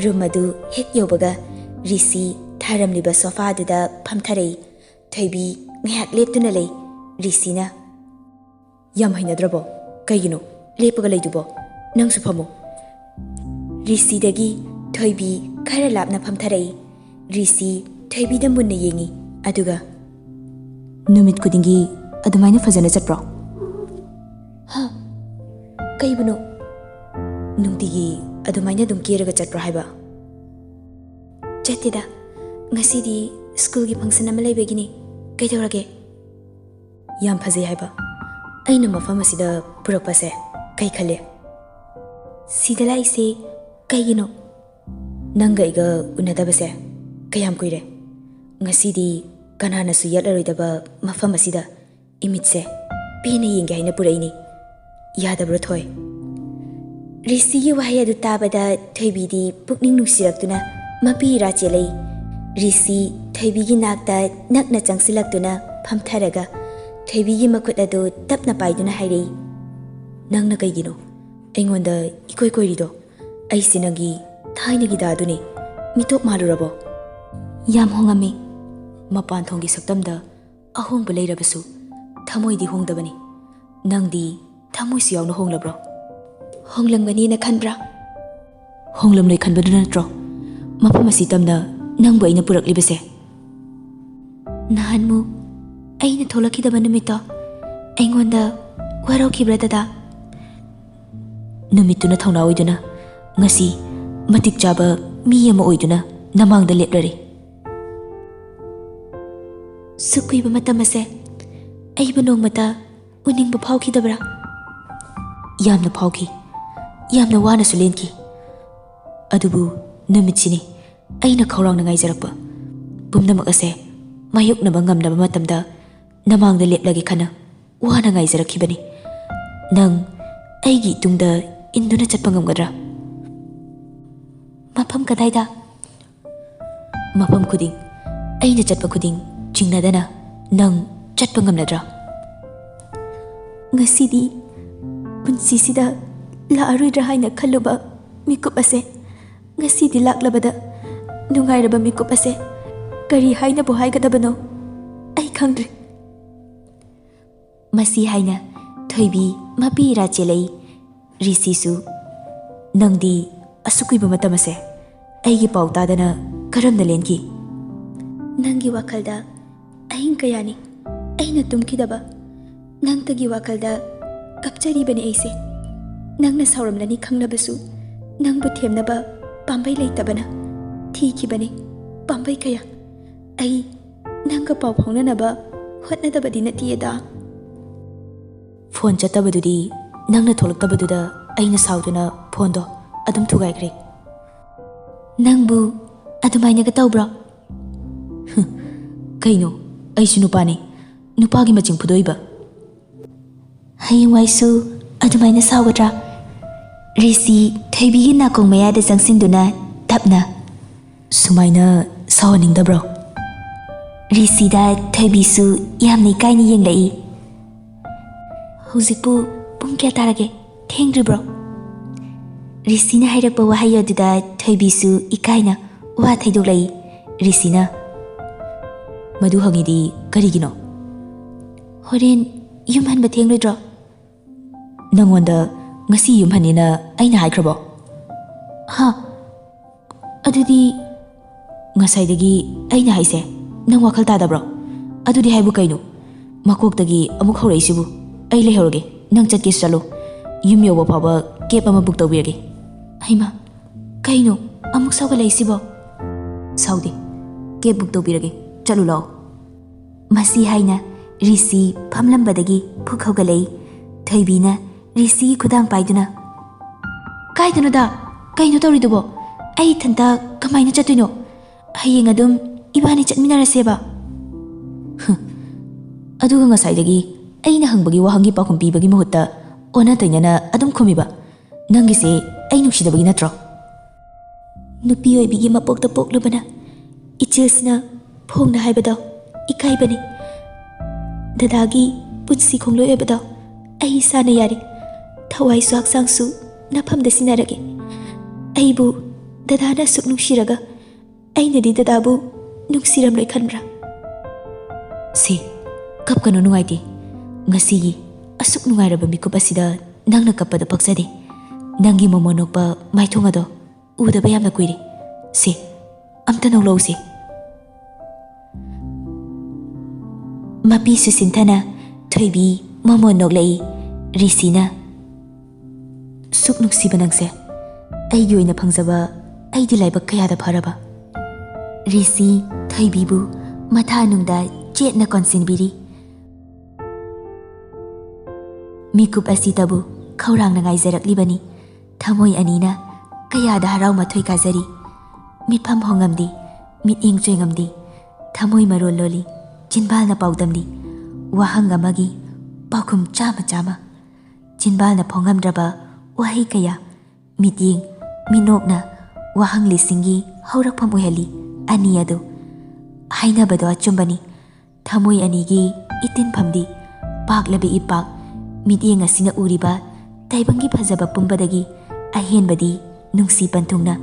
ꯔꯨꯝ ꯑꯗꯨ ꯍꯦꯛ ꯌꯧꯕꯒ ꯔꯤꯁꯤ ꯊꯥꯔꯝꯂꯤꯕ ꯁꯣꯐꯥꯗꯨꯗ ꯐꯝꯊꯔꯛꯏ꯫ ꯊꯣꯏꯕꯤ ꯉꯥꯏꯍꯥꯛ ꯂꯦꯞꯇꯨꯅ ꯂꯩ꯫ ꯔꯤꯁꯤꯅ, "ꯌꯥꯝ ꯍꯩꯅꯗ꯭ꯔꯕꯣ? ꯀꯩꯒꯤꯅꯣ ꯂꯦꯞꯄꯒ ꯂꯩꯗꯨꯕꯣ? ꯅꯪꯁꯨ ꯐꯝꯃꯣ꯫" ꯔꯤꯁꯤꯗꯒꯤ ꯊꯣꯏꯕꯤ ꯈꯔ ꯂꯥꯞꯅ ꯐꯝꯊꯔꯛꯏ꯫ ꯔꯤꯁꯤ ꯊꯣꯏꯕꯤꯗ ꯃꯨꯟꯅ ꯌꯦꯡꯉꯤ, ꯑꯗꯨꯒ, "ꯅꯨꯃꯤꯠ ꯈꯨꯗꯤꯡꯒꯤ ꯑꯗꯨꯃꯥꯏꯅ ꯐꯖꯅ ꯆꯠꯄ꯭ꯔꯣ?" "ꯍꯥ? ꯀꯩꯕꯨꯅꯣ?" "ꯅꯨꯡꯇꯤꯒꯤ ꯑꯗꯨꯃꯥꯏꯅ ꯑꯗꯨꯝ ꯀꯦꯔꯒ ꯆꯠꯄ꯭ꯔꯣ ꯍꯥꯏꯕ?" "ꯆꯠꯇꯦꯗ, ꯉꯁꯤꯗꯤ ꯁ꯭ꯀꯨꯜꯒꯤ ꯐꯪꯁꯟ ꯑꯃ ꯂꯩꯕꯒꯤꯅꯤ꯫ ꯀꯩꯗꯧꯔꯒꯦ?" "ꯌꯥꯝ ꯐꯖꯩ ꯍꯥꯏꯕ꯫ ꯑꯩꯅ ꯃꯐꯝ ꯑꯁꯤꯗ ꯄꯨꯔꯛꯄꯁꯦ ꯀꯩ ꯈꯜꯂꯤ?" "ꯁꯤꯗ ꯂꯥꯛꯏꯁꯦ ꯀꯩꯒꯤꯅꯣ?" "ꯅꯪꯒ ꯑꯩꯒ ꯎꯅꯗꯕꯁꯦ ꯀꯌꯥꯝ ꯀꯨꯏꯔꯦ? ꯉꯁꯤꯗꯤ ꯀꯅꯥꯅꯁꯨ ꯌꯦꯠꯂꯔꯣꯏꯗꯕ ꯃꯐꯝ ꯑꯁꯤꯗ ꯏꯃꯤꯠꯁꯦ ꯄꯦꯟꯅ ꯌꯦꯡꯒꯦ ꯍꯥꯏꯅ ꯄꯨꯔꯛꯏꯅꯤ꯫ ꯌꯥꯗꯕ꯭ꯔꯣ, ꯊꯣꯏ?" ꯔꯤꯁꯤꯒꯤ ꯋꯥꯍꯩ ꯑꯗꯨ ꯇꯥꯕꯗ ꯊꯣꯏꯕꯤꯗꯤ ꯄꯨꯛꯅꯤꯡ ꯅꯨꯡꯁꯤꯔꯛꯇꯨꯅ ꯃꯄꯤ ꯏꯔꯥ ꯆꯦꯜꯂꯛꯏ꯫ ꯔꯤꯁꯤ ꯊꯣꯏꯕꯤꯒꯤ ꯅꯥꯛꯇ ꯅꯛꯅ ꯆꯪꯁꯤꯜꯂꯛꯇꯨꯅ ꯐꯝꯊꯔꯒ ꯊꯣꯏꯕꯤꯒꯤ ꯃꯈꯨꯠ ꯑꯗꯨ ꯇꯞꯅ ꯄꯥꯏꯗꯨꯅ ꯍꯥꯏꯔꯛꯏ, "ꯅꯪꯅ ꯀꯩꯒꯤꯅꯣ ꯑꯩꯉꯣꯟꯗ ꯏꯀꯣꯏ ꯀꯣꯏꯔꯤꯗꯣ? ꯑꯩꯁꯤ ꯅꯪꯒꯤ ꯊꯥꯏꯅꯒꯤ ꯗꯥꯗꯨꯅꯤ꯫ ꯃꯤꯇꯣꯞ ꯃꯥꯜꯂꯨꯔꯕꯣ?" "ꯌꯥꯝ ꯍꯣꯡꯉꯝꯃꯤ꯫" "ꯃꯄꯥꯟ ꯊꯣꯡꯒꯤ ꯁꯛꯇꯝꯗ ꯑꯍꯣꯡꯕ ꯂꯩꯔꯕꯁꯨ ꯊꯃꯣꯏꯗꯤ ꯍꯣꯡꯗꯕꯅꯤ꯫ ꯅꯪꯗꯤ ꯊꯃꯣꯏꯁꯨ ꯌꯥꯎꯅ ꯍꯣꯡꯂꯕ꯭ꯔꯣ?" "ꯍꯣꯡꯂꯝꯒꯅꯤꯅ ꯈꯟꯕ꯭ꯔꯥ?" "ꯍꯣꯡꯂꯝꯂꯣꯏ ꯈꯟꯕꯗꯨ ꯅꯠꯇ꯭ꯔꯣ ꯃꯐꯝ ꯑꯁꯤ ꯇꯝꯅ ꯅꯪꯕꯨ ꯑꯩꯅ ꯄꯨꯔꯛꯂꯤꯕꯁꯦ?" "ꯅꯍꯥꯟꯃꯨꯛ ꯑꯩꯅ ꯊꯣꯛꯂꯛꯈꯤꯗꯕ ꯅꯨꯃꯤꯠꯇꯣ, ꯑꯩꯉꯣꯟꯗ ꯋꯥꯔꯧꯈꯤꯕ꯭ꯔꯥ, ꯗꯗꯥ? ꯅꯨꯃꯤꯠꯇꯨꯅ ꯊꯧꯅꯥ ꯑꯣꯏꯗꯨꯅ ꯉꯁꯤ ꯃꯇꯤꯛ ꯆꯥꯕ ꯃꯤ ꯑꯃ ꯑꯣꯏꯗꯨꯅ ꯅꯃꯥꯡꯗ ꯂꯦꯞꯂꯔꯦ꯫ ꯁꯨꯛ ꯀꯨꯏꯕ ꯃꯇꯝ ꯑꯁꯦ ꯑꯩꯕꯨ ꯅꯣꯡꯃꯇ ꯎꯅꯤꯡꯕ ꯐꯥꯎꯈꯤꯗꯕ꯭ꯔꯥ? ꯌꯥꯝꯅ ꯐꯥꯎꯈꯤ꯫ ꯌꯥꯝꯅ ꯋꯥꯅꯁꯨ ꯂꯦꯟꯈꯤ꯫ ꯑꯗꯨꯕꯨ ꯅꯨꯃꯤꯠꯁꯤꯅꯤ ꯑꯩꯅ ꯈꯧꯔꯥꯡꯅ ꯉꯥꯏꯖꯔꯛꯄ ꯄꯨꯝꯅꯃꯛ ꯑꯁꯦ ꯃꯥꯌꯣꯛꯅꯕ ꯉꯝꯂꯕ ꯃꯇꯝꯗ ꯅꯃꯥꯡꯗ ꯂꯦꯞꯂꯒꯦ ꯈꯟꯅ ꯋꯥꯅ ꯉꯥꯏꯖꯔꯛꯈꯤꯕꯅꯤ꯫ ꯅꯪ ꯑꯩꯒꯤ ꯏꯇꯨꯡꯗ ꯏꯟꯗꯨꯅ ꯆꯠꯄ ꯉꯝꯒꯗ꯭ꯔꯥ? ꯃꯐꯝ ꯀꯗꯥꯏꯗ? ꯃꯐꯝ ꯈꯨꯗꯤꯡ, ꯑꯩꯅ ꯆꯠꯄ ꯈꯨꯗꯤꯡ ꯆꯤꯡꯅꯗꯅ ꯅꯪ ꯆꯠꯄ ꯉꯝꯂꯗ꯭ꯔꯥ? ꯉꯁꯤꯗꯤ ꯄꯨꯟꯁꯤꯁꯤꯗ ꯂꯥꯛꯑꯔꯣꯏꯗ꯭ꯔꯥ ꯍꯥꯏꯅ ꯈꯜꯂꯨꯕ ꯃꯤꯀꯨꯞ ꯑꯁꯦ ꯉꯁꯤꯗꯤ ꯂꯥꯛꯂꯕꯗ ꯅꯨꯡꯉꯥꯏꯔꯕ ꯃꯤꯀꯨꯞ ꯑꯁꯦ ꯀꯔꯤ ꯍꯥꯏꯅꯕꯨ ꯍꯥꯏꯒꯗꯕꯅꯣ? ꯑꯩ ꯈꯪꯗ꯭ꯔꯦ꯫ ꯃꯁꯤ ꯍꯥꯏꯅ ꯊꯣꯏꯕꯤ ꯃꯄꯤ ꯏꯔꯥ ꯆꯦꯜꯂꯛꯏ꯫ ꯔꯤꯁꯤꯁꯨ, "ꯅꯪꯗꯤ ꯑꯁꯨꯛ ꯀꯨꯏꯕ ꯃꯇꯝ ꯑꯁꯦ ꯑꯩꯒꯤ ꯄꯥꯎ ꯇꯥꯗꯅ ꯀꯔꯝꯅ ꯂꯦꯟꯈꯤ?" "ꯅꯪꯒꯤ ꯋꯥꯈꯜꯗ ꯑꯍꯤꯡ ꯀꯌꯥꯅꯤ ꯑꯩꯅ ꯇꯨꯝꯈꯤꯗꯕ꯫ ꯅꯪꯇꯒꯤ ꯋꯥꯈꯜꯗ ꯀꯞꯆꯔꯤꯕꯅꯤ ꯑꯩꯁꯦ꯫ ꯅꯪꯅ ꯁꯥꯎꯔꯝꯂꯅꯤ ꯈꯪꯂꯕꯁꯨ, ꯅꯪꯕꯨ ꯊꯦꯝꯅꯕ ꯄꯥꯝꯕꯩ ꯂꯩꯇꯕꯅ ꯊꯤꯈꯤꯕꯅꯤ ꯄꯥꯝꯕꯩ ꯀꯌꯥ꯫ ꯑꯩ ꯅꯪꯒ ꯄꯥꯎ ꯐꯥꯎꯅꯅꯕ ꯍꯣꯠꯅꯗꯕꯗꯤ ꯅꯠꯇꯤꯌꯦꯗ꯫" "ꯐꯣꯟ ꯆꯠꯇꯕꯗꯨꯗꯤ ꯅꯪꯅ ꯊꯣꯛꯂꯛꯇꯕꯗꯨꯗ ꯑꯩꯅ ꯁꯥꯎꯗꯨꯅ ꯐꯣꯟꯗꯣ ꯑꯗꯨꯝ ꯊꯨꯒꯥꯏꯈ꯭ꯔꯦ꯫" "ꯅꯪꯕꯨ ꯑꯗꯨꯃꯥꯏꯅꯒ ꯇꯧꯕ꯭ꯔꯣ?" "ꯍꯨꯝ, ꯀꯩꯅꯣ, ꯑꯩꯁꯨ ꯅꯨꯄꯥꯅꯤ, ꯅꯨꯄꯥꯒꯤ ꯃꯆꯤꯡ ꯐꯨꯗꯣꯛꯏꯕ?" "ꯍꯌꯦꯡꯋꯥꯏꯁꯨ ꯑꯗꯨꯃꯥꯏꯅ ꯁꯥꯎꯒꯗ꯭ꯔꯥ?" ꯔꯤꯁꯤ ꯊꯣꯏꯕꯤꯒꯤ ꯅꯥꯀꯣꯡ ꯃꯌꯥꯗ ꯆꯪꯁꯤꯟꯗꯨꯅ ꯇꯞꯅ, "ꯁꯨꯃꯥꯏꯅ ꯁꯥꯎꯍꯟꯅꯤꯡꯗꯕ꯭ꯔꯣ?" ꯔꯤꯁꯤꯗ ꯊꯣꯏꯕꯤꯁꯨ ꯌꯥꯝꯅ ꯏꯀꯥꯏꯅ ꯌꯦꯡꯂꯛꯏ꯫ "ꯍꯧꯖꯤꯛꯄꯨ ꯄꯨꯡ ꯀꯌꯥ ꯇꯥꯔꯒꯦ? ꯊꯦꯡꯗ꯭ꯔꯤꯕ꯭ꯔꯣ?" ꯔꯤꯁꯤꯅ ꯍꯥꯏꯔꯛꯄ ꯋꯥꯍꯩ ꯑꯗꯨꯗ ꯊꯣꯏꯕꯤꯁꯨ ꯏꯀꯥꯏꯅ ꯋꯥ ꯊꯩꯗꯣꯛꯂꯛꯏ꯫ ꯔꯤꯁꯤꯅ, "ꯃꯗꯨ ꯍꯪꯉꯤꯗꯤ ꯀꯔꯤꯒꯤꯅꯣ?" "ꯍꯣꯔꯦꯟ ꯌꯨꯝ ꯍꯟꯕ ꯊꯦꯡꯂꯣꯏꯗ꯭ꯔꯣ?" "ꯅꯪꯉꯣꯟꯗ ꯉꯁꯤ ꯌꯨꯝ ꯍꯟꯅꯤꯅ ꯑꯩꯅ ꯍꯥꯏꯈ꯭ꯔꯕꯣ?" "ꯍꯥ? ꯑꯗꯨꯗꯤ ꯉꯁꯥꯏꯗꯒꯤ ꯑꯩꯅ ꯍꯥꯏꯁꯦ ꯅꯪ ꯋꯥꯈꯜ ꯇꯥꯗꯕ꯭ꯔꯣ? ꯑꯗꯨꯗꯤ ꯍꯥꯏꯕꯨ ꯀꯩꯅꯣ? ꯃꯀꯣꯛꯇꯒꯤ ꯑꯃꯨꯛ ꯍꯧꯔꯛꯏꯁꯤꯕꯨ? ꯑꯩ ꯂꯩꯍꯧꯔꯒꯦ, ꯅꯪ ꯆꯠꯀꯦꯁꯨ ꯆꯠꯂꯣ꯫ ꯌꯨꯝ ꯌꯧꯕ ꯐꯥꯎꯕ ꯀꯦꯕ ꯑꯃ ꯕꯨꯛ ꯇꯧꯕꯤꯔꯒꯦ꯫ ꯍꯩꯃꯥ, ꯀꯩꯅꯣ ꯑꯃꯨꯛ ꯁꯧꯒꯠꯂꯛꯏꯁꯤꯕꯣ? ꯁꯥꯎꯗꯦ, ꯀꯦꯕ ꯕꯨꯛ ꯇꯧꯕꯤꯔꯒꯦ, ꯆꯠꯂꯨ ꯂꯥꯛꯑꯣ꯫ ꯃꯁꯤ ꯍꯥꯏꯅ ꯔꯤꯁꯤ ꯐꯝꯂꯝꯕꯗꯒꯤ ꯐꯨꯛ ꯍꯧꯒꯠꯂꯛꯏ꯫ ꯊꯣꯏꯕꯤꯅ ꯔꯤꯁꯤꯒꯤ ꯈꯨꯗꯥꯡ ꯄꯥꯏꯗꯨꯅ, "ꯀꯥꯏꯗꯅꯣꯗ? ꯀꯩꯅꯣ ꯇꯧꯔꯤꯗꯨꯕꯣ? ꯑꯩ ꯏꯊꯟꯇ ꯀꯃꯥꯏꯅ ꯆꯠꯇꯣꯏꯅꯣ? ꯍꯌꯦꯡ ꯑꯗꯨꯝ ꯏꯕꯥꯅꯤ ꯆꯠꯃꯤꯟꯅꯔꯁꯦꯕ꯫" "ꯍꯨꯝ, ꯑꯗꯨꯒ ꯉꯁꯥꯏꯗꯒꯤ ꯑꯩꯅ ꯍꯪꯕꯒꯤ ꯋꯥꯍꯪꯒꯤ ꯄꯥꯎꯈꯨꯝ ꯄꯤꯕꯒꯤ ꯃꯍꯨꯠꯇ ꯑꯣꯟꯅ ꯇꯩꯅꯅ ꯑꯗꯨꯝ ꯈꯨꯝꯃꯤꯕ꯫ ꯅꯪꯒꯤꯁꯦ ꯑꯩ ꯅꯨꯡꯁꯤꯗꯕꯒꯤ ꯅꯠꯇ꯭ꯔꯣ?" "ꯅꯨꯄꯤ ꯑꯣꯏꯕꯤꯒꯤ ꯃꯄꯣꯛꯇ ꯄꯣꯛꯂꯨꯕꯅ ꯏꯆꯦꯜꯁꯤꯅ ꯐꯣꯡꯅ ꯍꯥꯏꯕꯗꯣ ꯏꯀꯥꯏꯕꯅꯤ꯫ ꯗꯗꯥꯒꯤ ꯄꯨꯟꯁꯤ ꯈꯣꯡꯂꯣꯏ ꯑꯣꯏꯕꯗꯣ ꯑꯩ ꯏꯁꯥꯅ ꯌꯥꯔꯤ꯫ ꯊꯋꯥꯏꯁꯨ ꯍꯛꯆꯥꯡꯁꯨ ꯅꯐꯝꯗ ꯁꯤꯟꯅꯔꯒꯦ꯫ ꯑꯩꯕꯨ ꯗꯗꯥꯅ ꯑꯁꯨꯛ ꯅꯨꯡꯁꯤꯔꯒ ꯑꯩꯅꯗꯤ ꯗꯗꯥꯕꯨ ꯅꯨꯡꯁꯤꯔꯝꯂꯣꯏ ꯈꯟꯕ꯭ꯔꯥ?" "ꯁꯤ, ꯀꯞꯀꯅꯨ, ꯅꯨꯡꯉꯥꯏꯇꯦ꯫ ꯉꯁꯤꯒꯤ ꯑꯁꯨꯛ ꯅꯨꯡꯉꯥꯏꯔꯕ ꯃꯤꯀꯨꯞ ꯑꯁꯤꯗ ꯅꯪꯅ ꯀꯞꯄꯗ ꯄꯛꯆꯗꯦ꯫ ꯅꯪꯒꯤ ꯃꯣꯃꯣꯟ ꯅꯣꯛꯄ ꯃꯥꯏꯊꯣꯡ ꯑꯗꯣ ꯎꯗꯕ ꯌꯥꯝꯅ ꯀꯨꯏꯔꯦ꯫ ꯁꯤ, ꯑꯝꯇ ꯅꯣꯛꯂꯛꯎꯁꯦ꯫" ꯃꯄꯤꯁꯨ ꯁꯤꯟꯊꯅ ꯊꯣꯏꯕꯤ ꯃꯃꯣꯟ ꯅꯣꯛꯂꯛꯏ꯫ ꯔꯤꯁꯤꯅ, "ꯁꯨꯛ ꯅꯨꯡꯁꯤꯕ ꯅꯪꯁꯦ꯫ ꯑꯩꯒꯤ ꯑꯣꯏꯅ ꯐꯪꯖꯕ ꯑꯩꯗꯤ ꯂꯥꯏꯕꯛ ꯀꯌꯥꯗ ꯐꯔꯕ꯫" ꯔꯤꯁꯤ ꯊꯣꯏꯕꯤꯕꯨ ꯃꯊꯥꯅꯨꯡꯗ ꯆꯦꯠꯅ ꯀꯣꯟꯁꯤꯟꯕꯤꯔꯤ꯫ ꯃꯤꯀꯨꯞ ꯑꯁꯤꯇꯕꯨ ꯈꯧꯔꯥꯡꯅ ꯉꯥꯏꯖꯔꯛꯂꯤꯕꯅꯤ꯫ ꯊꯃꯣꯏ ꯑꯅꯤꯅ ꯀꯌꯥꯗ ꯍꯔꯥꯎ ꯃꯊꯣꯏ ꯀꯥꯖꯔꯤ꯫ ꯃꯤꯠꯐꯝ ꯍꯣꯡꯉꯝꯗꯦ, ꯃꯤꯠꯌꯦꯡ ꯆꯣꯏꯉꯝꯗꯦ꯫ ꯊꯃꯣꯏ ꯃꯔꯣꯜ ꯂꯣꯜꯂꯤ, ꯆꯤꯟꯕꯥꯜꯅ ꯄꯥꯎꯗꯝꯂꯤ꯫ ꯋꯥꯍꯪ ꯑꯃꯒꯤ ꯄꯥꯎꯈꯨꯝ ꯆꯥꯝꯃ ꯆꯥꯝꯃ꯫ ꯆꯤꯟꯕꯥꯜꯅ ꯐꯣꯡꯉꯝꯗ꯭ꯔꯕ ꯋꯥꯍꯩ ꯀꯌꯥ, ꯃꯤꯠꯌꯦꯡ, ꯃꯤꯅꯣꯛꯅ ꯋꯥꯍꯪ ꯂꯤꯁꯤꯡꯒꯤ ꯍꯧꯔꯛꯐꯝ ꯑꯣꯏꯍꯜꯂꯤ꯫ ꯑꯅꯤ ꯑꯗꯨ ꯍꯥꯏꯅꯕꯗꯣ ꯑꯆꯨꯝꯕꯅꯤ꯫ ꯊꯃꯣꯏ ꯑꯅꯤꯒꯤ ꯏꯇꯤꯟꯐꯝꯗꯤ ꯄꯥꯛꯂꯕ ꯏꯄꯥꯛ, ꯃꯤꯠꯌꯦꯡ ꯑꯁꯤꯅ ꯎꯔꯤꯕ ꯇꯥꯏꯕꯪꯒꯤ ꯐꯖꯕ ꯄꯨꯝꯕꯗꯒꯤ ꯑꯍꯦꯟꯕꯗꯤ ꯅꯨꯡꯁꯤ ꯄꯟꯊꯨꯡꯅ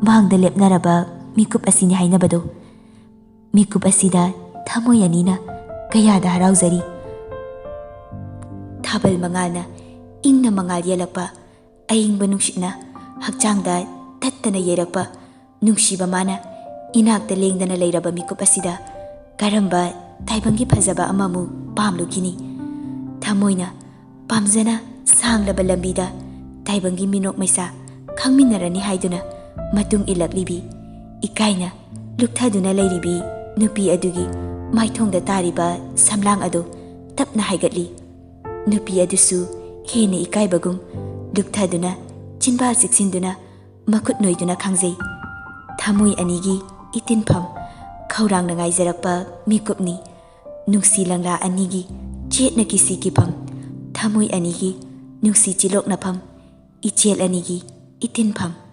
ꯃꯥꯡꯗ ꯂꯦꯞꯅꯔꯕ ꯃꯤꯀꯨꯞ ꯑꯁꯤꯅꯤ ꯍꯥꯏꯅꯕꯗꯣ꯫ ꯃꯤꯀꯨꯞ ꯑꯁꯤꯗ ꯊꯃꯣꯏ ꯑꯅꯤꯅ ꯀꯌꯥꯗ ꯍꯔꯥꯎꯖꯔꯤ꯫ ꯊꯥꯕꯜ ꯃꯉꯥꯜꯅ ꯏꯪꯅ ꯃꯉꯥꯜ ꯌꯦꯜꯂꯛꯄ, ꯑꯏꯪꯕ ꯅꯨꯡꯁꯤꯠꯅ ꯍꯛꯆꯥꯡꯗ ꯇꯠꯇꯅ ꯌꯩꯔꯛꯄ, ꯅꯨꯡꯁꯤꯕ ꯃꯥꯅ ꯏꯅꯥꯛꯇ ꯂꯦꯡꯗꯅ ꯂꯩꯔꯕ ꯃꯤꯀꯨꯞ ꯑꯁꯤꯗ ꯀꯔꯝꯕ ꯇꯥꯏꯕꯪꯒꯤ ꯐꯖꯕ ꯑꯃꯃꯨꯛ ꯄꯥꯝꯂꯨꯈꯤꯅꯤ? ꯊꯃꯣꯏꯅ ꯄꯥꯝꯖꯅ ꯁꯥꯡꯂꯕ ꯂꯝꯕꯤꯗ ꯇꯥꯏꯕꯪꯒꯤ ꯃꯤꯅꯣꯛ ꯃꯩꯁꯥ ꯈꯪꯃꯤꯟꯅꯔꯅꯤ ꯍꯥꯏꯗꯨꯅ ꯃꯇꯨꯡ ꯏꯜꯂꯛꯂꯤꯕꯤ, ꯏꯀꯥꯏꯅ ꯂꯨꯞꯊꯗꯨꯅ ꯂꯩꯔꯤꯕꯤ ꯅꯨꯄꯤ ꯑꯗꯨꯒꯤ ꯃꯥꯏꯊꯣꯡꯗ ꯇꯥꯔꯤꯕ ꯁꯝꯂꯥꯡ ꯑꯗꯨ ꯇꯞꯅ ꯍꯥꯏꯒꯠꯂꯤ꯫ ꯅꯨꯄꯤ ꯑꯗꯨꯁꯨ ꯍꯦꯟꯅ ꯏꯀꯥꯏꯕꯒꯨꯝ ꯂꯨꯞꯊꯗꯨꯅ, ꯆꯤꯟꯕꯥꯜ ꯆꯤꯛꯁꯤꯟꯗꯨꯅ, ꯃꯈꯨꯠ ꯅꯣꯏꯗꯨꯅ ꯈꯥꯡꯖꯩ꯫ ꯊꯃꯣꯏ ꯑꯅꯤꯒꯤ ꯏꯇꯤꯟꯐꯝ, ꯈꯧꯔꯥꯡꯅ ꯉꯥꯏꯖꯔꯛꯄ ꯃꯤꯀꯨꯞꯅꯤ꯫ ꯅꯨꯡꯁꯤ ꯂꯪꯂꯥ ꯑꯅꯤꯒꯤ ꯆꯦꯠꯅ ꯀꯤꯁꯤ ꯀꯤꯐꯝ, ꯊꯃꯣꯏ ꯑꯅꯤꯒꯤ ꯅꯨꯡꯁꯤ ꯆꯤꯂꯣꯛꯅꯐꯝ, ꯏꯆꯦꯜ ꯑꯅꯤꯒꯤ ꯏꯇꯤꯟꯐꯝ꯫